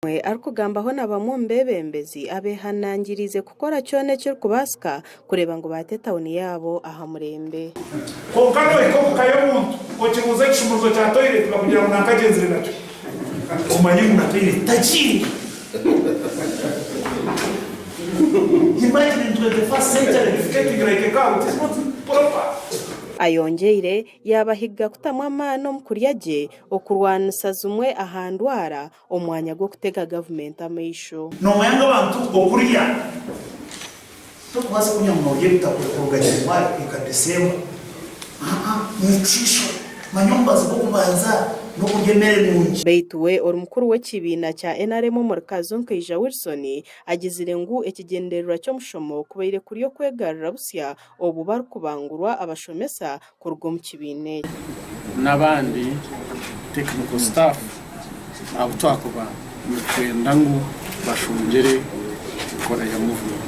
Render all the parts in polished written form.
Obumwe arikugambaho na bamwe omu beebembezi abeehanangiriize kukora kyona ekirikubaasika kureeba ngu baata etauni yaabo aha murembe. Kwonka nohika omu ka y'omuntu okibuuza ekishumuruzo kya toilet bakugira ngu nanka agyenzire nakyo omanye ngu na toilet tagiine. Imagine in 21st century defecating like a cow, it is not proper. Ayongyeire yaabahiga kutamu amaani omu kurya gye, okurwanisa zimwe aha ndwara omu mwanya gw'okutega gavumenti amaisho. Noomanya ngu abantu okurya torikubaasa kunya ngu noorya ebitakuri kuruga January kuhika December. Aa nutrition. Manya omubazi gw'okubanza n'okurya emere nungi. Beitu we ori mukuru w'ekibiina kya NRM omuri Kazo Nkaija Wilson agizire ngu ekigyendererwa ky'omushomo kubaire kuri okwegarura busya obu barikubangurwa abashomesa kuruga omu kibiina eki. N'abandi technical staff abu twakuba nitwenda ngu bashongyere enkora ya movement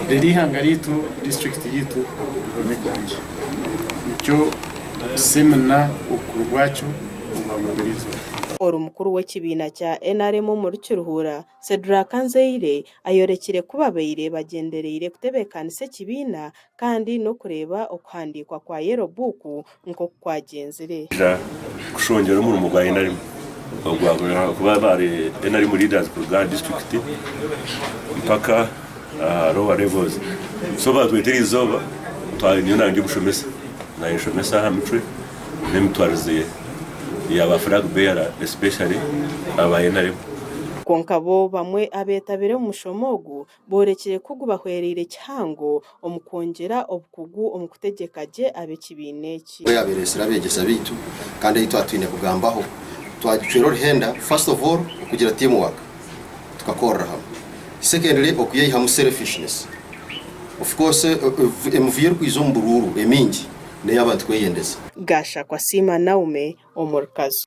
reero eihanga ryaitu, district yaitu ebone kurungi. Nikyo seminar obukuru bwakyo obwaba buri eizooba. Ori mukuru w'ekibiina kya NRM omuri Kiruhura, Cedraka Nzeire ayorekire ku babaire bagyendereire kutebeekanisa ekibiina kandi n'okureeba okuhandiikwa kwa Yellow Book nk'oku kwagyenzire. Naija kushongyera omurimo gwa NRM ogwa kuba bari NRM leaders kuruga aha district mpaka aha lower levels. So batweta erizooba nyowe naba ndi omushomesa, nayeshomesa aha micwe n'emitwarize ya ba flag bearer especially aba NRM. Kwonka bo bamwe abeetabire omu mushomo ogu Boorekire ku gubahwereire kihango omu kwongyera obukugu omu kutegyeka gye ab'ekibiina eki. Ku yaabereetsire abeegyesa baitu kandi ei twaba twine kugambaho, twagicwera oruhenda, first of all okugira team work, tukakorera hamwe. Secondly okuyeyihamu selfishness. Of course emivuyo erikwija omu buruuru emingi n'ey'abantu kweyendeza. Gashakwa Siima Naume omuri Kazo.